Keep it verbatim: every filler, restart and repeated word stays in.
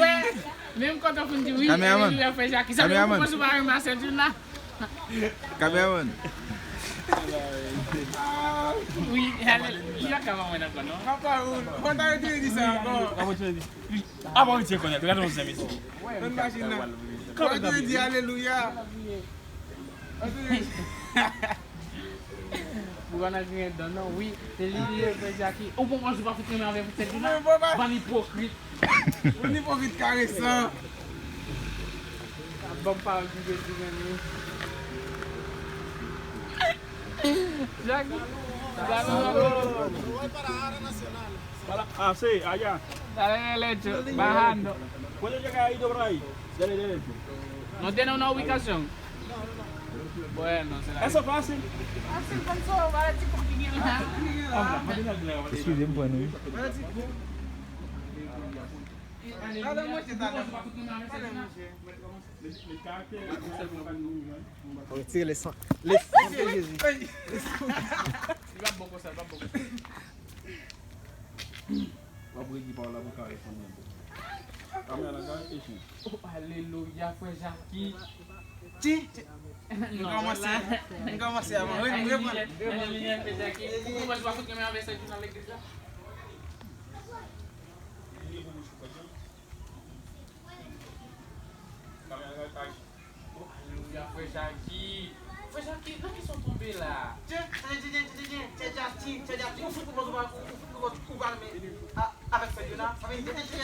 Wè, menm kote w fin di wi, Kameraman. Alelouya, frè Jackie. Sa vle di ou panse w pa renmen sè Djouna? Kameraman. Wi, alelouya, kameraman ankò, non? Papa, ou, ou ta retire di sa ankò. Apa ou retire kònèt? Gade yon zen mesye. Nan machin nan. Ou ta retire di alelouya. Ou pa nan griyen dan non, wi. Se li, li, frè Jackie. Ou bon, ou pa fout renmen avè frè Djouna? Bann ipokrit. Bann ipokrit karesan. Banm pawòl ki Jezi menm, wi. Jackie, Jackie. Para, ah, sí, allá. Dale derecho, bajando. ¿Puedo llegar ahí, doblar ahí? Dale derecho. No tiene una ubicación. Bueno, se la... Eso es fácil. Fácil, con solo para el tipo que quiere. Excusez-moi, non. Retire le sang. Le sang de Jésus. Li pa bon konsa, li pa bon konsa. W ap redi pawòl la pou kare fanmi an. Kamera la kare kesyon. Oh, alelouya, frè Jackie. Ti, ti. Non, kòmanse, la. M kòmanse avan. Wi, m reprann. Alelouya, frè Jackie. Ou konprann, ou pa fout renmen avè sè Djouna nan legliz la? Kamera la kare. Oh, alelouya, frè Jackie. Frè Jackie, nan kisa w tonbe la? Tchè, tchè, tchè, tchè, tchè, tchè, Jackie, tchè, Jackie. Ou fout pou ou, ou fout pou ou, ou pa renmen a-, avèk sè Djouna. Sa vle di, tchè, tchè,